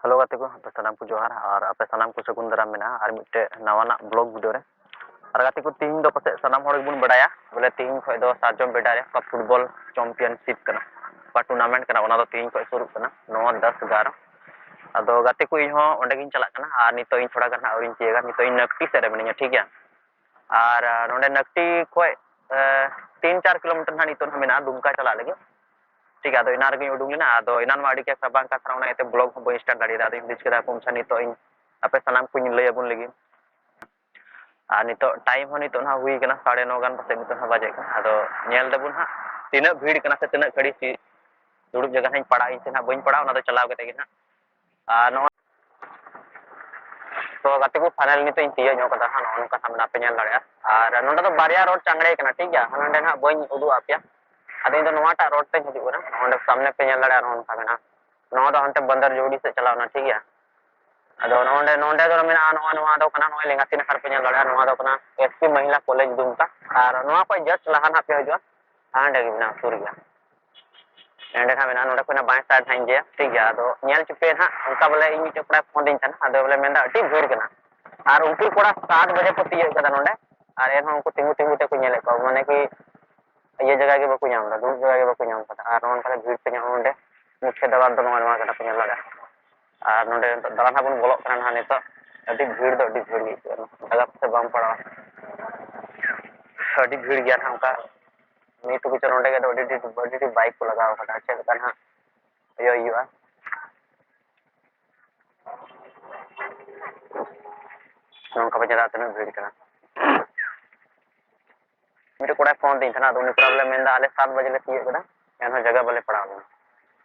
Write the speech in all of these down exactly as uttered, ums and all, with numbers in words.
Hello ᱜᱟᱛᱮ ᱠᱚ, ᱟᱯᱮ ᱥᱟᱱᱟᱢ ᱠᱚ ᱡᱚᱦᱟᱨ ᱟᱨ ᱟᱯᱮ ᱥᱟᱱᱟᱢ ᱠᱚ ᱥᱟᱹᱜᱩᱱ ᱫᱟᱨᱟᱢ ᱢᱮᱱᱟᱜᱼᱟ ᱟᱨ ᱢᱤᱫᱴᱮᱡ ᱱᱟᱣᱟᱱᱟᱜ vlog video ᱨᱮ᱾ ᱟᱨ ᱜᱟᱛᱮ ᱠᱚ, ᱛᱤᱦᱤᱧ ᱫᱚ ᱯᱟᱥᱮᱡ ᱥᱟᱱᱟᱢ ᱦᱚᱲ ᱜᱮᱵᱚᱱ ᱵᱟᱰᱟᱭᱟ, ᱵᱚᱞᱮ ᱛᱤᱦᱤᱧ ᱠᱷᱚᱡ ᱫᱚ ᱥᱟᱨᱡᱚᱢ ᱵᱮᱰᱟ ᱨᱮ ᱚᱠᱟ football championship ᱠᱟᱱᱟ, ᱚᱠᱟ tournament ᱠᱟᱱᱟ, ᱚᱱᱟ ᱫᱚ ᱛᱤᱦᱤᱧ ᱠᱷᱚᱡ ᱥᱩᱨᱩᱜ ᱠᱟᱱᱟ, ᱱᱚᱣᱟ ᱫᱚᱥ ᱮᱜᱟᱨᱚ᱾ ᱟᱫᱚ ᱜᱟᱛᱮ ᱠᱚ, ᱤᱧ ᱦᱚᱸ ᱚᱸᱰᱮ ᱜᱤᱧ ᱪᱟᱞᱟᱜ ᱠᱟᱱᱟ ᱟᱨ ᱱᱤᱛᱚᱜ ᱤᱧ ᱛᱷᱚᱲᱟ ᱜᱟᱱ ᱦᱟᱸᱜ ᱟᱹᱣᱨᱤᱧ ᱛᱤᱭᱟᱹᱜᱟ, ᱱᱤᱛᱚᱜ ᱤᱧ ᱱᱟᱠᱴᱤ ᱥᱮᱫ ᱨᱮ ᱢᱤᱱᱟᱹᱧᱟ, ᱴᱷᱤᱠ ᱜᱮᱭᱟ᱾ ᱟᱨ ᱟᱨ ᱱᱚᱰᱮ ᱱᱟᱠᱴᱤ ᱠᱷᱚᱡ ᱛᱤᱱ ᱪᱟᱨ ᱠᱤᱞᱳᱢᱤᱴᱟᱨ ᱦᱟᱸᱜ ᱱᱤᱛᱚᱜ ᱦᱟᱸᱜ ᱢᱮᱱᱟᱜᱼᱟ ᱫᱩᱢᱠᱟ ᱪᱟᱞᱟᱜ ᱞᱟᱹᱜᱤᱫ, ᱴᱷᱤᱠ ᱜᱮᱭᱟ᱾ ᱟᱫᱚ ᱮᱱᱟᱱ ᱨᱮᱜᱮᱧ ᱩᱰᱩᱝ ᱞᱮᱱᱟ, ᱟᱫᱚ ᱮᱱᱟᱱ ᱢᱟ ᱟᱹᱰᱤ ᱠᱟᱡᱟᱠ ᱥᱟᱵᱟᱝ ᱠᱟᱱ ᱛᱟᱦᱮᱱᱟ, ᱚᱱᱟ ᱤᱭᱟᱹᱛᱮ vlog ᱦᱚᱸ ᱵᱟᱹᱧ start ᱫᱟᱲᱮᱭᱟᱫᱟ᱾ ᱟᱫᱚᱧ ᱦᱩᱫᱤᱥ ᱠᱮᱫᱟ ᱦᱟᱯᱮ ᱱᱤᱛᱚᱜ ᱤᱧ ᱟᱯᱮ ᱥᱟᱱᱟᱢ ᱠᱚᱧ ᱞᱟᱹᱭ ᱟᱵᱚᱱ ᱞᱮᱜᱮ᱾ ᱟᱨ ᱱᱤᱛᱚᱜ time ᱦᱚᱸ ᱱᱤᱛᱚᱜ ᱱᱟᱦᱟᱜ ᱦᱩᱭ ᱠᱟᱱᱟ, ᱥᱟᱲᱮ ᱱᱚ ᱜᱟᱱ ᱯᱟᱥᱮᱡ ᱱᱤᱛᱚᱜ ᱱᱟᱦᱟᱜ ᱵᱟᱡᱮ ᱠᱟᱱᱟ᱾ ᱟᱫᱚ ᱧᱮᱞ ᱫᱟᱵᱚᱱ ᱦᱟᱸᱜ ᱛᱤᱱᱟᱹᱜ ᱵᱷᱤᱲ ᱠᱟᱱᱟ ᱥᱮ ᱛᱤᱱᱟᱹᱜ ᱜᱷᱟᱹᱲᱤᱡ ᱪᱮᱫ ᱫᱩᱲᱩᱵ ᱡᱟᱭᱜᱟ ᱱᱟᱦᱟᱜ ᱤᱧ ᱯᱟᱲᱟᱜ ᱤᱧ ᱥᱮ ᱱᱟᱦᱟᱜ ᱵᱟᱹᱧ ᱯᱟᱲᱟᱜ, ᱚᱱᱟ ᱫᱚ ᱪᱟᱞᱟᱣ ᱠᱟᱛᱮ ᱜᱮ ᱱᱟᱦᱟᱜ᱾ ᱟᱨ ᱱᱚᱜᱼᱚᱭ ᱛᱚ ᱜᱟᱛᱮ ᱠᱚ, final ᱱᱤᱛᱚᱜ ᱤᱧ ᱛᱤᱭᱳᱜ ᱧᱚᱜ ᱠᱟᱫᱟ ᱦᱟᱸᱜ, ᱱᱚᱜᱼᱚ ᱱᱚᱝᱠᱟ ᱦᱟᱸᱜ ᱢᱮᱱᱟᱜᱼᱟ ᱯᱮ ᱧᱮᱞ ᱫᱟᱲᱮᱭᱟᱜᱼᱟ᱾ ᱟᱨ ᱱᱚᱸᱰᱮ ᱫᱚ ᱵᱟᱨᱭᱟ road ᱪᱟᱝᱲᱮ ᱠᱟᱱᱟ, ᱴᱷᱤᱠ ᱜᱮᱭᱟ᱾ ᱦᱟᱸᱰᱮ ᱱᱟᱦᱟᱜ ᱵᱟᱹᱧ ᱩᱫᱩᱜ ᱟᱯᱮᱭᱟ, ᱟᱫᱚ ᱤᱧ ᱫᱚ ᱱᱚᱣᱟᱴᱟᱜ road ᱛᱮᱧ ᱦᱤᱡᱩᱜ ᱠᱟᱱᱟ᱾ ᱱᱚᱸᱰᱮ ᱥᱟᱢᱱᱮ ᱯᱮ ᱧᱮᱞ ᱫᱟᱲᱮᱭᱟᱜᱼᱟ, ᱱᱚᱜᱼᱚ ᱱᱚᱝᱠᱟ ᱢᱮᱱᱟᱜᱼᱟ᱾ ᱱᱚᱣᱟ ᱫᱚ ᱦᱟᱱᱛᱮ ᱵᱟᱱᱫᱟᱨ ᱡᱩᱲᱤ ᱥᱮᱫ ᱪᱟᱞᱟᱣ ᱮᱱᱟ, ᱴᱷᱤᱠ ᱜᱮᱭᱟ᱾ ᱟᱫᱚ ᱱᱚᱸᱰᱮ, ᱱᱚᱸᱰᱮ ᱫᱚ ᱢᱮᱱᱟᱜᱼᱟ, ᱱᱚᱜᱼᱚᱭ ᱱᱚᱣᱟ ᱫᱚ ᱠᱟᱱᱟ, ᱱᱚᱜᱼᱚᱭ ᱞᱮᱸᱜᱟ ᱛᱤ ᱱᱟᱠᱷᱟ ᱨᱮᱯᱮ ᱧᱮᱞ ᱫᱟᱲᱮᱭᱟᱜᱼᱟ, ᱱᱚᱣᱟ ᱫᱚ ᱠᱟᱱᱟ S P ᱢᱚᱦᱤᱞᱟ ᱠᱚᱞᱮᱡᱽ ᱫᱩᱢᱠᱟ᱾ ᱟᱨ ᱱᱚᱣᱟ ᱠᱷᱚᱡ just ᱞᱟᱦᱟ ᱱᱟᱦᱟᱜ ᱯᱮ ᱦᱤᱡᱩᱜᱼᱟ, ᱦᱟᱸᱰᱮ ᱜᱮ ᱢᱮᱱᱟᱜᱼᱟ, ᱥᱩᱨ ᱜᱮᱭᱟ᱾ ᱮᱸᱰᱮ ᱠᱷᱟᱱ ᱢᱮᱱᱟᱜᱼᱟ, ᱱᱚᱸᱰᱮ ᱠᱷᱚᱱᱟᱜ ᱵᱟᱸᱭ side ᱦᱟᱸᱜ ᱤᱧ ᱤᱫᱤᱭᱟ, ᱴᱷᱤᱠ ᱜᱮᱭᱟ᱾ ᱟᱫᱚ ᱧᱮᱞ ᱦᱚᱪᱚ ᱯᱮ ᱱᱟᱦᱟᱜ, ᱚᱱᱠᱟ ᱵᱚᱞᱮ ᱤᱧ ᱢᱤᱫᱴᱮᱡ ᱠᱚᱲᱟᱭ ᱯᱷᱳᱱ ᱟᱹᱫᱤᱧ ᱛᱟᱦᱮᱱᱟ, ᱟᱫᱚ ᱵᱚᱞᱮ ᱢᱮᱱᱫᱟ ᱟᱹᱰᱤ ᱵᱷᱤᱲ ᱠᱟᱱᱟ᱾ ᱟᱨ ᱩᱱᱠᱩ ᱠᱚᱲᱟ ᱥᱟᱛ ᱵᱟᱡᱮ ᱠᱚ ᱛᱤᱭᱳᱜ ᱠᱟᱫᱟ ᱱᱚᱸᱰᱮ, ᱟᱨ ᱮᱱᱦᱚᱸ ᱩᱱᱠᱩ ᱛᱤᱸᱜᱩ ᱛᱤᱸᱜᱩ ᱛᱮᱠᱚ ᱧᱮᱞᱮᱫ ᱠᱚᱣᱟ, ᱢᱟᱱᱮ ᱠᱤ ᱤᱭᱟᱹ ᱡᱟᱭᱜᱟ ᱜᱮ ᱵᱟᱠᱚ ᱧᱟᱢ ᱮᱫᱟ, ᱫᱩᱲᱩᱵ ᱡᱟᱭᱜᱟ ᱜᱮ ᱵᱟᱠᱚ ᱧᱟᱢ ᱠᱟᱫᱟ᱾ ᱟᱨ ᱱᱚᱜᱼᱚ ᱱᱚᱝᱠᱟ ᱵᱷᱤᱲ ᱛᱮ ᱧᱟᱢᱚᱜᱼᱟ ᱱᱚᱸᱰᱮ, ᱢᱩᱠᱷᱭᱟᱹ ᱫᱟᱞᱟᱱ ᱫᱚ ᱱᱚᱜᱼᱚᱭ ᱱᱚᱣᱟ ᱠᱟᱱᱟ ᱯᱮ ᱧᱮᱞ ᱫᱟᱲᱮᱭᱟᱜᱼᱟ᱾ ᱟᱨ ᱱᱚᱸᱰᱮ ᱱᱤᱛᱚᱜ ᱫᱟᱞᱟᱱ ᱦᱟᱸᱜ ᱵᱚᱱ ᱵᱚᱞᱚᱜ ᱠᱟᱱᱟ ᱱᱟᱦᱟᱜ ᱱᱤᱛᱚᱜ᱾ ᱟᱹᱰᱤ ᱵᱷᱤᱲ ᱫᱚ ᱟᱹᱰᱤ ᱵᱷᱤᱲ ᱜᱮ ᱟᱹᱭᱠᱟᱹᱜ ᱠᱟᱱᱟ, ᱡᱟᱭᱜᱟ ᱯᱟᱥᱮ ᱵᱟᱢ ᱯᱟᱲᱟᱣᱟ᱾ ᱟᱹᱰᱤ ᱵᱷᱤᱲ ᱜᱮᱭᱟ ᱱᱟᱦᱟᱜ ᱚᱱᱠᱟ᱾ ᱱᱤᱛ ᱦᱟᱹᱵᱤᱡ ᱛᱮ ᱱᱚᱸᱰᱮ ᱜᱮ ᱟᱫᱚ ᱟᱹᱰᱤ ᱰᱷᱮᱨ, ᱟᱹᱰᱤ ᱰᱷᱮᱨ bike ᱠᱚ ᱞᱟᱜᱟᱣ ᱠᱟᱫᱟ, ᱪᱮᱫ ᱞᱮᱠᱟ ᱱᱟᱦᱟᱜ ᱤᱭᱟᱹ ᱦᱩᱭᱩᱜᱼᱟ᱾ ᱱᱚᱝᱠᱟ ᱯᱮ ᱧᱮᱞᱟ ᱛᱤᱱᱟᱹᱜ ᱵᱷᱤᱲ ᱠᱟᱱᱟ᱾ ᱢᱤᱫᱴᱮᱡ ᱠᱚᱲᱟᱭ ᱯᱷᱳᱱ ᱟᱹᱫᱤᱧ ᱛᱟᱦᱮᱱᱟ, ᱟᱫᱚ ᱩᱱᱤ ᱠᱚᱲᱟ ᱵᱚᱞᱮ ᱢᱮᱱᱫᱟ, "ᱟᱞᱮ ᱥᱟᱛ ᱵᱟᱡᱮ ᱞᱮ ᱛᱤᱭᱳᱜ ᱠᱮᱫᱟ, ᱮᱱᱦᱚᱸ ᱡᱟᱭᱜᱟ ᱵᱟᱞᱮ ᱯᱟᱲᱟᱣ ᱞᱮᱱᱟ᱾"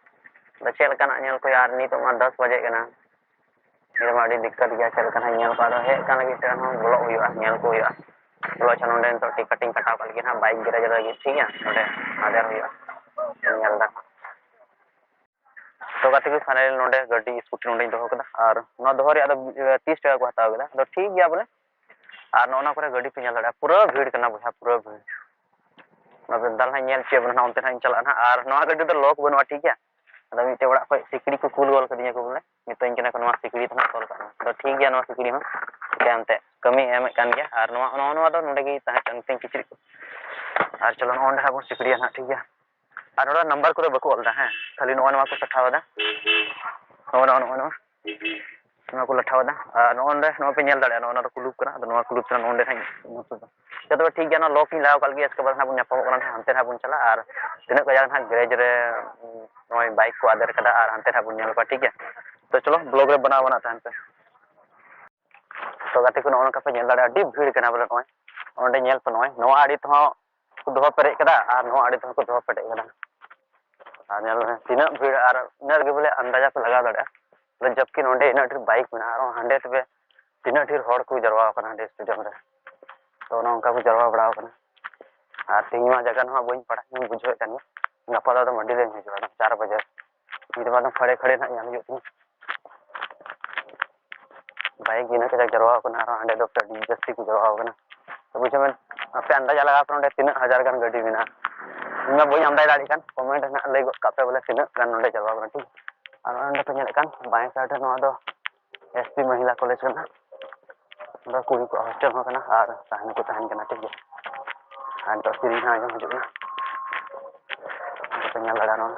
ᱟᱫᱚ ᱪᱮᱫ ᱞᱮᱠᱟᱱᱟᱜ ᱧᱮᱞ ᱠᱚ ᱦᱩᱭᱩᱜᱼᱟ, ᱟᱨ ᱱᱤᱛᱚᱜ ᱢᱟ ᱫᱚᱥ ᱵᱟᱡᱮᱜ ᱠᱟᱱᱟ, ᱱᱤᱛᱚᱜ ᱢᱟ ᱟᱹᱰᱤ ᱫᱤᱠᱠᱟᱛ ᱜᱮᱭᱟ, ᱪᱮᱫ ᱞᱮᱠᱟᱱᱟᱜ ᱧᱮᱞ ᱠᱚ᱾ ᱟᱫᱚ ᱦᱮᱡ ᱟᱠᱟᱱ ᱞᱟᱹᱜᱤᱫ ᱛᱮ ᱟᱨᱦᱚᱸ ᱵᱚᱞᱚᱜ ᱦᱩᱭᱩᱜᱼᱟ, ᱧᱮᱞ ᱠᱚ ᱦᱩᱭᱩᱜᱼᱟ᱾ ᱵᱚᱞᱚ ᱟᱪᱪᱷᱟ, ᱱᱚᱸᱰᱮ ᱱᱤᱛᱚᱜ ᱴᱤᱠᱤᱴ ᱤᱧ ᱠᱟᱴᱟᱣ ᱠᱟᱜ ᱞᱟᱹᱜᱤᱫ ᱦᱟᱸᱜ, bike garage ᱞᱟᱹᱜᱤᱫ, ᱴᱷᱤᱠ ᱜᱮᱭᱟ, ᱱᱚᱸᱰᱮ ᱱᱟᱫᱮᱨ ᱦᱩᱭᱩᱜᱼᱟ, ᱧᱮᱞ ᱫᱟ ᱦᱟᱸᱜ᱾ ᱛᱚ ᱜᱟᱛᱮ ᱠᱚ, finally ᱱᱚᱰᱮ ᱜᱟᱹᱰᱤ, scooty ᱱᱚᱰᱮᱧ ᱫᱚᱦᱚ ᱠᱮᱫᱟ᱾ ᱟᱨ ᱱᱚᱣᱟ ᱫᱚᱦᱚ ᱨᱮᱭᱟᱜ ᱫᱚ, ᱮ, ᱛᱤᱥ ᱴᱟᱠᱟ ᱠᱚ ᱦᱟᱛᱟᱣ ᱠᱮᱫᱟ᱾ ᱟᱫᱚ ᱴᱷᱤᱠ ᱜᱮᱭᱟ ᱵᱚᱞᱮ᱾ ᱟᱨ ᱱᱚᱜᱼᱚ ᱱᱚᱣᱟ ᱠᱚᱨᱮ ᱜᱟᱹᱰᱤ ᱯᱮ ᱧᱮᱞ ᱫᱟᱲᱮᱭᱟᱜᱼᱟ, ᱯᱩᱨᱟᱹ ᱵᱷᱤᱲ ᱠᱟᱱᱟ ᱵᱚᱭᱦᱟ, ᱯᱩᱨᱟᱹ ᱵᱷᱤᱲ᱾ ᱚᱱᱟ ᱫᱚ ᱫᱟᱞ ᱦᱟᱸᱜ ᱧᱮᱞ ᱦᱚᱪᱚᱭᱮᱫ ᱵᱚᱱᱟ ᱱᱟᱦᱟᱜ, ᱚᱱᱛᱮ ᱱᱟᱦᱟᱜ ᱤᱧ ᱪᱟᱞᱟᱜᱼᱟ ᱱᱟᱦᱟᱜ᱾ ᱟᱨ ᱱᱚᱣᱟ ᱜᱟᱹᱰᱤ ᱫᱚ lock ᱵᱟᱹᱱᱩᱜᱼᱟ, ᱴᱷᱤᱠ ᱜᱮᱭᱟ᱾ ᱟᱫᱚ ᱢᱤᱫᱴᱮᱡ ᱚᱲᱟᱜ ᱠᱷᱚᱡ ᱥᱤᱠᱲᱤ ᱠᱚ ᱠᱩᱞ ᱜᱚᱫ ᱠᱟᱫᱤᱧᱟ ᱠᱚ ᱵᱚᱞᱮ, ᱢᱤᱛᱟᱹᱧ ᱠᱟᱱᱟ ᱠᱚ, "ᱱᱚᱣᱟ ᱥᱤᱠᱲᱤ ᱫᱚ ᱦᱟᱸᱜ ᱛᱚᱞ ᱠᱟᱜ ᱢᱮ᱾" ᱟᱫᱚ ᱴᱷᱤᱠ ᱜᱮᱭᱟ, ᱱᱚᱣᱟ ᱥᱤᱠᱲᱤ ᱦᱚᱸ ᱪᱤᱠᱟᱹᱭᱟᱢ ᱮᱱᱛᱮᱫ, ᱠᱟᱹᱢᱤ ᱮᱢᱮᱫ ᱠᱟᱱ ᱜᱮᱭᱟ᱾ ᱟᱨ ᱱᱚᱣᱟ, ᱱᱚᱣᱟ, ᱱᱚᱣᱟ ᱫᱚ ᱱᱚᱰᱮ ᱜᱮ ᱛᱟᱦᱮᱸ ᱠᱟᱱ ᱛᱤᱧ ᱠᱤᱪᱨᱤᱡ ᱠᱚ᱾ ᱟᱨ ᱪᱚᱞᱚ, ᱱᱚᱜᱼᱚ ᱱᱚᱰᱮ ᱦᱟᱸᱜ ᱵᱚᱱ ᱥᱤᱠᱲᱤᱭᱟ ᱦᱟᱸᱜ, ᱴᱷᱤᱠ ᱜᱮᱭᱟ᱾ ᱟᱨ ᱱᱚᱰᱮ ᱱᱟᱢᱵᱟᱨ ᱠᱚᱫᱚ ᱵᱟᱠᱚ ᱚᱞ ᱮᱫᱟ, ᱦᱮᱸ, ᱠᱷᱟᱹᱞᱤ ᱱᱚᱜᱼᱚ ᱱᱚᱣᱟ ᱠᱚ ᱥᱟᱯᱷᱟᱣ ᱮᱫᱟ, ᱱᱚᱜᱼᱚ ᱱᱚᱣᱟ, ᱱᱚᱜᱼᱚ ᱱᱚᱣᱟ, ᱱᱚᱣᱟ ᱠᱚ ᱞᱟᱴᱷᱟᱣ ᱮᱫᱟ᱾ ᱟᱨ ᱱᱚᱜᱼᱚ ᱱᱚᱰᱮ, ᱱᱚᱣᱟ ᱯᱮ ᱧᱮᱞ ᱫᱟᱲᱮᱭᱟᱜᱼᱟ, ᱱᱚᱜᱼᱚ ᱱᱚᱣᱟ ᱫᱚ ᱠᱩᱞᱩᱯ ᱠᱟᱱᱟ, ᱟᱫᱚ ᱱᱚᱣᱟ ᱠᱩᱞᱩᱯ ᱛᱮ ᱱᱚᱜᱼᱚ ᱱᱚᱰᱮ ᱦᱟᱸᱜ ᱤᱧ ᱢᱩᱪᱟᱹᱫᱟ᱾ ᱡᱚᱛᱚ ᱴᱷᱤᱠ ᱜᱮᱭᱟ, ᱱᱚᱣᱟ ᱞᱚᱠ ᱤᱧ ᱞᱟᱜᱟᱣ ᱠᱟᱜ ᱞᱮᱜᱮ, ᱤᱥᱠᱮ ᱵᱟᱫᱽ ᱦᱟᱸᱜ ᱵᱚᱱ ᱧᱟᱯᱟᱢᱚᱜ ᱠᱟᱱᱟ, ᱦᱟᱱᱛᱮ ᱨᱮ ᱦᱟᱸᱜ ᱵᱚᱱ ᱪᱟᱞᱟᱜᱼᱟ᱾ ᱟᱨ ᱛᱤᱱᱟᱹᱜ ᱠᱟᱡᱟᱠ ᱦᱟᱸᱜ ᱜᱮᱨᱮᱡᱽ ᱨᱮ, ᱩᱸ, ᱱᱚᱜᱼᱚᱭ ᱵᱟᱭᱤᱠ ᱠᱚ ᱟᱫᱮᱨ ᱠᱟᱫᱟ, ᱟᱨ ᱦᱟᱱᱛᱮ ᱨᱮ ᱦᱟᱸᱜ ᱵᱚᱱ ᱧᱮᱞ ᱠᱚᱣᱟ, ᱴᱷᱤᱠ ᱜᱮᱭᱟ᱾ ᱛᱚ ᱪᱚᱞᱚ, ᱵᱞᱚᱜ ᱨᱮ ᱵᱮᱱᱟᱣ ᱵᱮᱱᱟᱣ ᱛᱟᱦᱮᱱ ᱯᱮ᱾ ᱛᱚ ᱜᱟᱛᱮ ᱠᱚ, ᱱᱚᱜᱼᱚ ᱱᱚᱝᱠᱟ ᱯᱮ ᱧᱮᱞ ᱫᱟᱲᱮᱭᱟᱜᱼᱟ, ᱟᱹᱰᱤ ᱵᱷᱤᱲ ᱠᱟᱱᱟ ᱵᱚᱞᱮ᱾ ᱱᱚᱜᱼᱚᱭ ᱱᱚᱸᱰᱮ ᱧᱮᱞ ᱯᱮ, ᱱᱚᱜᱼᱚᱭ ᱱᱚᱣᱟ ᱟᱲᱮ ᱛᱮᱦᱚᱸ ᱠᱚ ᱫᱚᱦᱚ ᱯᱮᱨᱮᱡ ᱠᱟᱫᱟ ᱟᱨ ᱱᱚᱣᱟ ᱟᱲᱮ ᱛᱮᱦᱚᱸ ᱠᱚ ᱫᱚᱦᱚ ᱯᱮᱨᱮᱡ ᱠᱟᱫᱟ᱾ ᱟᱨ ᱧᱮᱞ ᱢᱮ ᱛᱤᱱᱟᱹᱜ ᱵᱷᱤᱲ, ᱟᱨ ᱤᱱᱟᱹᱜ ᱨᱮᱜᱮ ᱵᱚᱞᱮ ᱟᱱᱫᱟᱡᱟ ᱯᱮ ᱞᱟᱜᱟᱣ ᱫᱟᱲᱮᱭᱟᱜᱼᱟ ᱵᱚᱞᱮ, ᱡᱚᱵᱠᱤ ᱱᱚᱸᱰᱮ ᱤᱱᱟᱹᱜ ᱰᱷᱮᱨ ᱵᱟᱭᱤᱠ ᱢᱮᱱᱟᱜᱼᱟ, ᱟᱨᱦᱚᱸ ᱦᱟᱸᱰᱮ ᱛᱚᱵᱮ ᱛᱤᱱᱟᱹᱜ ᱰᱷᱮᱨ ᱦᱚᱲ ᱠᱚ ᱡᱟᱨᱣᱟ ᱟᱠᱟᱱᱟ ᱦᱟᱸᱰᱮ ᱥᱴᱮᱰᱤᱭᱟᱢ ᱨᱮ᱾ ᱛᱚ ᱚᱱᱮ ᱚᱱᱠᱟ ᱠᱚ ᱡᱟᱨᱣᱟ ᱵᱟᱲᱟ ᱟᱠᱟᱱᱟ᱾ ᱟᱨ ᱛᱮᱦᱮᱧ ᱢᱟ ᱡᱟᱭᱜᱟ ᱦᱚᱸ ᱵᱟᱹᱧ ᱯᱟᱲᱟᱜ, ᱤᱧ ᱵᱩᱡᱷᱟᱹᱣᱮᱫ ᱠᱟᱱ ᱜᱮᱭᱟ᱾ ᱜᱟᱯᱟ ᱫᱚ ᱟᱫᱚ ᱢᱟᱹᱰᱤ ᱨᱮᱧ ᱦᱤᱡᱩᱜᱼᱟ, ᱟᱫᱚ ᱪᱟᱨ ᱵᱟᱡᱮ᱾ ᱱᱤᱛ ᱢᱟ ᱟᱫᱚ ᱠᱷᱟᱲᱮ ᱠᱷᱟᱲᱮ ᱱᱟᱜ ᱧᱮᱞ ᱦᱩᱭᱩᱜ ᱛᱤᱧᱟ᱾ ᱵᱟᱭᱤᱠ ᱜᱮ ᱤᱱᱟᱹᱜ ᱠᱟᱡᱟᱠ ᱡᱟᱨᱣᱟ ᱟᱠᱟᱱᱟ, ᱟᱨᱦᱚᱸ ᱦᱟᱸᱰᱮ ᱫᱚ ᱟᱹᱰᱤ ᱡᱟᱹᱥᱛᱤ ᱠᱚ ᱡᱟᱨᱣᱟ ᱟᱠᱟᱱᱟ᱾ ᱛᱚ ᱵᱩᱡᱷᱟᱹᱣ ᱢᱮ, ᱟᱯᱮ ᱟᱱᱫᱟᱡᱟ ᱞᱟᱜᱟᱣ ᱯᱮ, ᱱᱚᱸᱰᱮ ᱛᱤᱱᱟᱹᱜ ᱦᱟᱡᱟᱨ ᱜᱟᱱ ᱜᱟᱹᱰᱤ ᱢᱮᱱᱟᱜᱼᱟ᱾ ᱤᱧ ᱢᱟ ᱵᱟᱹᱧ ᱟᱱᱫᱟᱡᱟ ᱫᱟᱲᱮᱭᱟᱜ ᱠᱟᱱ, ᱠᱚᱢᱮᱱᱴ ᱨᱮ ᱱᱟᱜ ᱞᱟᱹᱭ ᱜᱚᱫ ᱠᱟᱜ ᱯᱮ ᱵᱚᱞᱮ ᱛᱤᱱᱟᱹᱜ ᱜᱟᱱ ᱱᱚᱸᱰᱮ ᱡᱟᱨᱣᱟ ᱟᱠᱟᱱᱟ, ᱴᱷᱤᱠ᱾ ᱟᱨ ᱱᱚᱸᱰᱮ ᱯᱮ ᱧᱮᱞᱮᱫ ᱠᱟᱱ ᱵᱟᱭᱮ ᱥᱟᱭᱤᱰ ᱨᱮ, ᱱᱚᱣᱟ ᱫᱚ ᱮᱥ ᱯᱤ ᱢᱚᱦᱤᱞᱟ ᱠᱚᱞᱮᱡᱽ ᱠᱟᱱᱟ᱾ ᱱᱚᱸᱰᱮ ᱠᱩᱲᱤ ᱠᱚᱣᱟᱜ ᱦᱳᱥᱴᱮᱞ ᱦᱚᱸ ᱠᱟᱱᱟ ᱟᱨ ᱛᱟᱦᱮᱱ ᱦᱚᱸᱠᱚ ᱛᱟᱦᱮᱱ ᱠᱟᱱᱟ, ᱴᱷᱤᱠ ᱜᱮᱭᱟ᱾ ᱟᱨ ᱱᱤᱛᱚᱜ ᱥᱮᱨᱮᱧ ᱦᱚᱸ ᱟᱸᱡᱚᱢ ᱦᱤᱡᱩᱜ ᱠᱟᱱᱟ, ᱱᱚᱸᱰᱮ ᱯᱮ ᱧᱮᱞ ᱫᱟᱲᱮᱭᱟᱜᱼᱟ ᱱᱚᱣᱟ᱾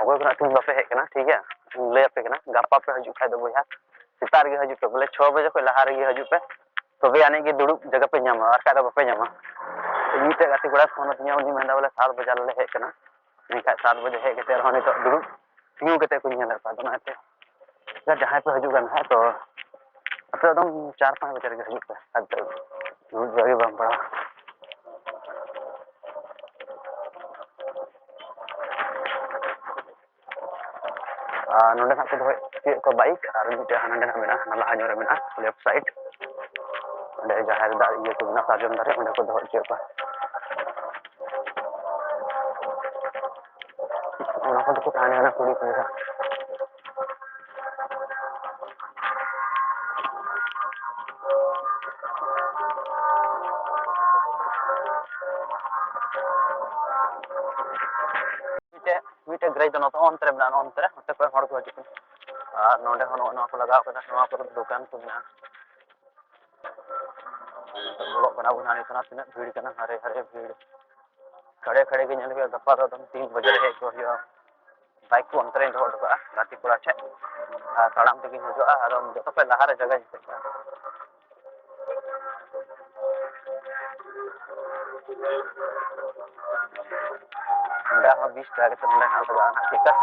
ᱚᱠᱚᱭ ᱠᱚ ᱱᱟᱜ ᱛᱮᱦᱮᱧ ᱵᱟᱯᱮ ᱦᱮᱡ ᱠᱟᱱᱟ, ᱴᱷᱤᱠ ᱜᱮᱭᱟ, ᱤᱧ ᱞᱟᱹᱭ ᱟᱯᱮ ᱠᱟᱱᱟ, ᱜᱟᱯᱟ ᱯᱮ ᱦᱤᱡᱩᱜ ᱠᱷᱟᱡ ᱫᱚ ᱵᱚᱭᱦᱟ, ᱥᱮᱛᱟᱜ ᱨᱮᱜᱮ ᱦᱤᱡᱩᱜ ᱯᱮ, ᱵᱚᱞᱮ ᱪᱷᱚ ᱵᱟᱡᱮ ᱠᱷᱚᱡ ᱞᱟᱦᱟ ᱨᱮᱜᱮ ᱦᱤᱡᱩᱜ ᱯᱮ, ᱛᱚᱵᱮ ᱟᱹᱱᱤᱡ ᱜᱮ ᱫᱩᱲᱩᱵ ᱡᱟᱭᱜᱟ ᱯᱮ ᱧᱟᱢᱟ, ᱟᱨ ᱠᱷᱟᱡ ᱫᱚ ᱵᱟᱯᱮ ᱧᱟᱢᱟ᱾ ᱢᱤᱫᱴᱮᱡ ᱜᱟᱛᱮ ᱠᱚᱲᱟᱭ ᱯᱷᱳᱱ ᱟᱹᱫᱤᱧᱟ, ᱩᱱᱤ ᱢᱮᱱᱫᱟ ᱵᱚᱞᱮ ᱥᱟᱛ ᱵᱟᱡᱟ ᱨᱮᱞᱮ ᱦᱮᱡ ᱠᱟᱱᱟ, ᱢᱮᱱᱠᱷᱟᱡ ᱥᱟᱛ ᱵᱟᱡᱮ ᱦᱮᱡ ᱠᱟᱛᱮ ᱨᱮᱦᱚᱸ ᱱᱤᱛᱚᱜ ᱫᱩᱲᱩᱵ ᱛᱤᱸᱜᱩ ᱠᱟᱛᱮ ᱠᱚ ᱧᱮᱞᱮᱫ ᱠᱚᱣᱟ᱾ ᱟᱫᱚ ᱚᱱᱟᱛᱮ ᱡᱟᱦᱟᱸᱭ ᱯᱮ ᱦᱤᱡᱩᱜ ᱠᱟᱱ ᱠᱷᱟᱡ, ᱛᱚ ᱟᱯᱮ ᱮᱠᱫᱚᱢ ᱪᱟᱨ ᱯᱟᱸᱪ ᱵᱟᱡᱮ ᱨᱮᱜᱮ ᱦᱤᱡᱩᱜ ᱯᱮ, ᱟᱨ ᱫᱩᱲᱩᱵ ᱡᱟᱭᱜᱟ ᱜᱮ ᱵᱟᱢ ᱯᱟᱲᱟᱜᱼᱟ᱾ ᱟᱨ ᱱᱚᱸᱰᱮ ᱱᱟᱜ ᱠᱚ ᱫᱚᱦᱚ ᱦᱚᱪᱚᱭᱮᱫ ᱠᱚᱣᱟ ᱵᱟᱭᱤᱠ, ᱟᱨ ᱢᱤᱫᱴᱮᱡ ᱦᱟᱱᱟ ᱱᱚᱸᱰᱮ ᱱᱟᱜ ᱢᱮᱱᱟᱜᱼᱟ, ᱦᱟᱱᱟ ᱞᱟᱦᱟ ᱧᱚᱜ ᱨᱮ ᱢᱮᱱᱟᱜᱼᱟ, ᱞᱮᱯᱷᱴ ᱥᱟᱭᱤᱰ᱾ ᱚᱸᱰᱮ ᱡᱟᱦᱮᱨ ᱫᱟᱨᱮ, ᱤᱭᱟᱹ ᱠᱚ ᱢᱮᱱᱟᱜᱼᱟ, ᱥᱟᱨᱡᱚᱢ ᱫᱟᱨᱮ, ᱚᱸᱰᱮ ᱠᱚ ᱫᱚᱦᱚ ᱦᱚᱪᱚᱭᱮᱫ ᱠᱚᱣᱟ᱾ ᱚᱱᱟ ᱠᱚᱫᱚ ᱠᱚ ᱛᱟᱦᱮᱱ ᱠᱟᱱᱟ ᱠᱩᱲᱤ ᱠᱚᱲᱟ᱾ ᱢᱤᱫᱴᱮᱡ ᱢᱤᱫᱴᱮᱡ ᱜᱮᱨᱮᱡᱽ ᱫᱚ ᱱᱚᱛᱮ, ᱚᱱᱛᱮ ᱨᱮ ᱢᱮᱱᱟᱜᱼᱟ, ᱱᱚᱛᱮ ᱨᱮ, ᱱᱚᱛᱮ ᱠᱷᱚᱱ ᱦᱚᱲ ᱠᱚ ᱦᱤᱡᱩᱜ ᱠᱟᱱᱟ᱾ ᱟᱨ ᱱᱚᱰᱮ ᱦᱚᱸ ᱱᱚᱜᱼᱚ ᱱᱚᱣᱟ ᱠᱚ ᱞᱟᱜᱟᱣ ᱠᱟᱫᱟ, ᱱᱚᱣᱟ ᱠᱚᱨᱮ ᱫᱚᱠᱟᱱ ᱠᱚ ᱢᱮᱱᱟᱜᱼᱟ᱾ ᱱᱤᱛᱚᱜ ᱵᱚᱞᱚᱜ ᱠᱟᱱᱟ ᱵᱚᱱ ᱦᱟᱸᱜ, ᱱᱤᱛᱚᱜ ᱛᱤᱱᱟᱹᱜ ᱵᱷᱤᱲ ᱠᱟᱱᱟ, ᱦᱟᱭᱨᱮ ᱦᱟᱭᱨᱮ ᱵᱷᱤᱲ᱾ ᱠᱷᱟᱲᱮ ᱠᱷᱟᱲᱮ ᱜᱮ ᱧᱮᱞ ᱦᱩᱭᱩᱜᱼᱟ, ᱜᱟᱯᱟ ᱫᱚ ᱮᱠᱫᱚᱢ ᱛᱤᱱ ᱵᱟᱡᱮ ᱨᱮ ᱦᱮᱡ ᱠᱚᱜ ᱦᱩᱭᱩᱜᱼᱟ᱾ ᱵᱟᱭᱤᱠ ᱠᱚ ᱚᱱᱛᱮ ᱨᱮᱧ ᱫᱚᱦᱚ ᱦᱚᱴᱚ ᱠᱟᱜᱼᱟ ᱜᱟᱛᱮ ᱠᱚᱲᱟ ᱴᱷᱮᱱ, ᱟᱨ ᱛᱟᱲᱟᱢ ᱛᱮᱜᱮᱧ ᱦᱤᱡᱩᱜᱼᱟ᱾ ᱟᱫᱚ ᱡᱚᱛᱚ ᱠᱷᱚᱱ ᱞᱟᱦᱟ ᱨᱮ ᱡᱟᱭᱜᱟᱧ ᱴᱷᱤᱠ ᱠᱟᱜᱼᱟ᱾ ᱱᱚᱰᱮ ᱦᱚᱸ ᱵᱤᱥ ᱴᱟᱠᱟ ᱠᱟᱛᱮ ᱱᱚᱰᱮ ᱦᱟᱸᱜ ᱞᱟᱜᱟᱜᱼᱟ ᱦᱟᱸᱜ ᱴᱤᱠᱤᱴ᱾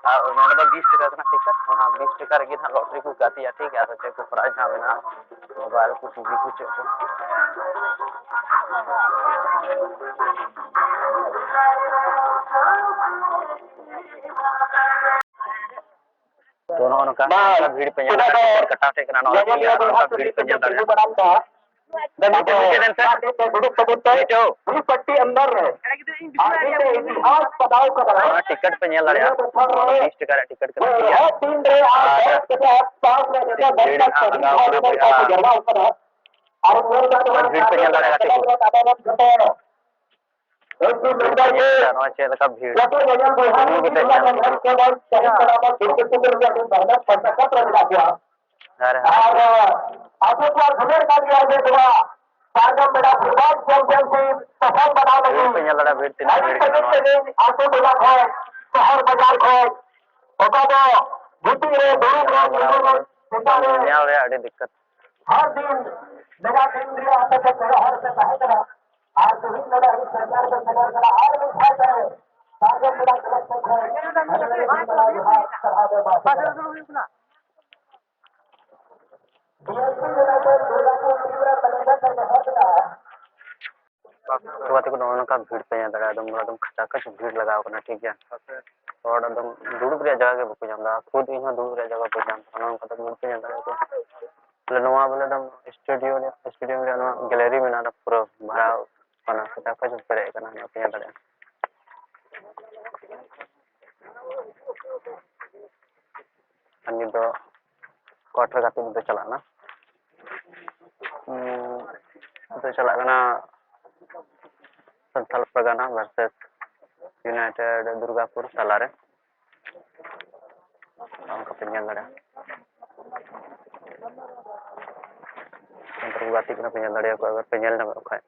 ᱟᱨ ᱱᱚᱰᱮ ᱫᱚ ᱵᱤᱥ ᱴᱟᱠᱟ ᱠᱟᱱᱟ ᱴᱤᱠᱤᱴ, ᱚᱱᱟ ᱵᱤᱥ ᱴᱟᱠᱟ ᱨᱮᱜᱮ ᱦᱟᱸᱜ ᱞᱚᱴᱟᱨᱤ ᱠᱚ ᱜᱟᱛᱮᱜᱼᱟ, ᱴᱷᱤᱠ ᱜᱮᱭᱟ᱾ ᱟᱫᱚ ᱪᱮᱫ ᱠᱚ ᱯᱨᱟᱭᱤᱡᱽ ᱦᱟᱸᱜ ᱢᱮᱱᱟᱜᱼᱟ, ᱢᱳᱵᱟᱭᱤᱞ ᱠᱚ, ᱴᱤᱵᱷᱤ ᱠᱚ, ᱪᱮᱫ ᱠᱚ᱾ ᱛᱚ ᱱᱚᱜᱼᱚ ᱱᱚᱝᱠᱟ ᱵᱷᱤᱲ ᱯᱮ ᱧᱮᱞ ᱫᱟᱲᱮᱭᱟᱜᱼᱟ, ᱠᱟᱴᱟ ᱴᱷᱮᱡ ᱠᱟᱱᱟ, ᱱᱚᱜᱼᱚ ᱱᱚᱝᱠᱟ ᱵᱷᱤᱲ ᱯᱮ ᱧᱮᱞ ᱫᱟᱲᱮᱭᱟᱜᱼᱟ᱾ ᱫᱩᱲᱩᱵ ᱯᱟᱹᱴᱤ ᱟᱱᱫᱟᱨ ᱨᱮ, ᱫᱩᱲᱩᱵ ᱯᱟᱹᱴᱤ ᱟᱱᱫᱟᱨ ᱨᱮ ᱟᱨ ᱢᱤᱫᱴᱮᱡ ᱤᱛᱤᱦᱟᱥ ᱵᱮᱱᱟᱣ ᱠᱟᱫᱟ᱾ ᱱᱚᱣᱟ ᱴᱤᱠᱤᱴ ᱯᱮ ᱧᱮᱞ ᱫᱟᱲᱮᱭᱟᱜᱼᱟ, ᱱᱚᱣᱟ ᱫᱚ ᱵᱤᱥ ᱴᱟᱠᱟ ᱨᱮᱭᱟᱜ ᱴᱤᱠᱤᱴ ᱠᱟᱱᱟ, ᱴᱷᱤᱠ ᱜᱮᱭᱟ᱾ ᱟᱨ ᱵᱷᱤᱲ ᱦᱟᱸᱜ ᱞᱟᱜᱟᱣ ᱠᱟᱱᱟ ᱵᱚᱭᱦᱟ᱾ ᱟᱨ ᱵᱷᱤᱲ ᱯᱮ ᱧᱮᱞ ᱫᱟᱲᱮᱭᱟᱜᱼᱟ, ᱜᱟᱛᱮ ᱠᱚ᱾ ᱱᱚᱜᱼᱚᱭ ᱪᱮᱫ ᱞᱮᱠᱟ ᱵᱷᱤᱲ᱾ ᱛᱤᱸᱜᱩ ᱠᱟᱛᱮ ᱧᱮᱞ ᱠᱚ ᱦᱩᱭᱩᱜ ᱠᱟᱱᱟ᱾ ᱦᱟᱭ ᱨᱮ ᱦᱟᱭ᱾ ᱟᱨ ᱟᱵᱚ ᱠᱚᱣᱟᱜ ᱫᱩᱞᱟᱹᱲ ᱠᱟᱱ ᱜᱮᱭᱟ ᱡᱮ ᱱᱚᱣᱟ ᱥᱟᱨᱡᱚᱢ ᱵᱮᱲᱟ ᱯᱷᱩᱴᱵᱚᱞ ᱪᱟᱢᱯᱤᱭᱚᱱᱥᱤᱯ ᱥᱚᱯᱷᱚᱞ ᱵᱮᱱᱟᱣ ᱵᱷᱤᱲ ᱞᱟᱹᱜᱤᱫ ᱯᱮ ᱧᱮᱞ ᱫᱟᱲᱮᱭᱟᱜᱼᱟ, ᱵᱷᱤᱲ ᱛᱤᱱᱟᱹᱜ ᱟᱹᱰᱤ ᱵᱷᱤᱲ ᱠᱟᱱᱟ ᱥᱟᱺᱜᱤᱧ ᱱᱚᱣᱟ᱾ ᱥᱟᱺᱜᱤᱧ ᱟᱹᱛᱩ ᱴᱚᱞᱟ ᱠᱷᱚᱱ, ᱥᱚᱦᱚᱨ ᱵᱟᱡᱟᱨ ᱠᱷᱚᱱ, ᱚᱠᱟ ᱫᱚ ᱜᱤᱛᱤᱡ ᱨᱮ ᱫᱩᱲᱩᱵ ᱨᱮ ᱧᱤᱫᱟᱹ ᱨᱮ ᱥᱮᱛᱟᱜ ᱨᱮ ᱧᱮᱞ ᱨᱮᱭᱟᱜ ᱟᱹᱰᱤ ᱫᱤᱠᱠᱟᱛ᱾ ᱦᱟᱨ ᱫᱤᱱ ᱱᱚᱣᱟ ᱫᱤᱱ ᱨᱮᱭᱟᱜ ᱟᱯᱮ ᱠᱚ ᱯᱮᱲᱟ ᱦᱚᱲ ᱯᱮ ᱛᱟᱦᱮᱸ ᱠᱟᱱᱟ᱾ ᱟᱨ ᱛᱮᱦᱮᱧ ᱱᱚᱰᱮ ᱟᱹᱰᱤ ᱥᱮᱨᱢᱟ ᱨᱮ ᱥᱮᱴᱮᱨ ᱠᱟᱱᱟ᱾ ᱟᱨ ᱢᱤᱫ ᱫᱷᱟᱣ ᱛᱮ ᱥᱟᱨᱡᱚᱢ ᱵᱮᱲᱟ ᱠᱚᱞᱮᱡᱽ ᱥᱮᱫ ᱠᱷᱚᱱ ᱟᱹᱰᱤ ᱟᱹᱰᱤ ᱢᱟᱱᱟᱣ ᱡᱚᱦᱟᱨ, ᱥᱟᱨᱦᱟᱣ ᱫᱚ ᱵᱟᱝ ᱥᱮᱴᱮᱨᱟ᱾ ᱰᱤ ᱮᱥ ᱯᱤ ᱡᱮᱞᱟ ᱠᱷᱚᱱ ᱫᱩᱨᱜᱟᱯᱩᱨ ᱴᱤᱢ ᱨᱮ ᱢᱮᱱᱮᱡᱟᱨ ᱠᱚ ᱫᱚᱦᱚ ᱠᱟᱱᱟ᱾ ᱛᱚ ᱜᱟᱛᱮ ᱠᱚ, ᱱᱚᱜᱼᱚ ᱱᱚᱝᱠᱟ ᱵᱷᱤᱲ ᱯᱮ ᱧᱮᱞ ᱫᱟᱲᱮᱭᱟᱜᱼᱟ, ᱮᱠᱫᱚᱢ, ᱮᱠᱫᱚᱢ ᱠᱷᱟᱪᱟ ᱠᱷᱟᱪ ᱵᱷᱤᱲ ᱞᱟᱜᱟᱣ ᱠᱟᱱᱟ, ᱴᱷᱤᱠ ᱜᱮᱭᱟ᱾ ᱦᱚᱲ ᱮᱠᱫᱚᱢ ᱫᱩᱲᱩᱵ ᱨᱮᱭᱟᱜ ᱡᱟᱭᱜᱟ ᱜᱮ ᱵᱟᱠᱚ ᱧᱟᱢ ᱮᱫᱟ, ᱠᱷᱩᱫ ᱤᱧ ᱦᱚᱸ ᱫᱩᱲᱩᱵ ᱨᱮᱭᱟᱜ ᱡᱟᱭᱜᱟ ᱵᱟᱹᱧ ᱧᱟᱢ ᱮᱫᱟ, ᱱᱚᱜᱼᱚ ᱱᱚᱝᱠᱟ ᱫᱚ ᱵᱷᱤᱲ ᱯᱮ ᱧᱮᱞ ᱫᱟᱲᱮᱭᱟᱜᱼᱟ᱾ ᱛᱟᱦᱞᱮ ᱱᱚᱣᱟ ᱵᱚᱞᱮ ᱮᱠᱫᱚᱢ ᱥᱴᱮᱰᱤᱭᱟᱢ ᱨᱮᱭᱟᱜ, ᱥᱴᱮᱰᱤᱭᱟᱢ ᱨᱮᱭᱟᱜ ᱱᱚᱣᱟ ᱜᱮᱞᱟᱨᱤ ᱢᱮᱱᱟᱜᱼᱟ, ᱯᱩᱨᱟᱹ ᱵᱷᱟᱲᱟ ᱠᱟᱱᱟ, ᱠᱷᱟᱪᱟ ᱠᱷᱟᱪ ᱯᱮᱨᱮᱡ ᱠᱟᱱᱟ, ᱱᱚᱣᱟ ᱯᱮ ᱧᱮᱞ ᱫᱟᱲᱮᱭᱟᱜᱼᱟ᱾ ᱟᱨ ᱱᱤᱛ ᱫᱚ ᱠᱚᱣᱟᱴᱟᱨ ᱜᱟᱛᱮᱜ ᱱᱤᱛ ᱫᱚ ᱪᱟᱞᱟᱜ ᱠᱟᱱᱟ᱾ ᱩᱸ, ᱱᱤᱛ ᱫᱚ ᱪᱟᱞᱟᱜ ᱠᱟᱱᱟ ᱥᱟᱱᱛᱟᱲ ᱯᱟᱨᱜᱟᱱᱟ ᱵᱷᱟᱨᱥᱮᱥ ᱤᱭᱩᱱᱟᱭᱴᱮᱰ ᱫᱩᱨᱜᱟᱯᱩᱨ ᱛᱟᱞᱟᱨᱮ᱾ ᱚᱱᱠᱟ ᱯᱮ ᱧᱮᱞ ᱫᱟᱲᱮᱭᱟᱜᱼᱟ᱾ ᱚᱱᱛᱮ ᱨᱮᱠᱚ ᱜᱟᱛᱮᱜ ᱠᱟᱱᱟ, ᱯᱮ ᱧᱮᱞ ᱫᱟᱲᱮᱭᱟᱠᱚᱣᱟ, ᱟᱜᱟᱨ ᱯᱮ ᱧᱮᱞ ᱧᱟᱢᱮᱫ ᱠᱚ ᱠᱷᱟᱡ᱾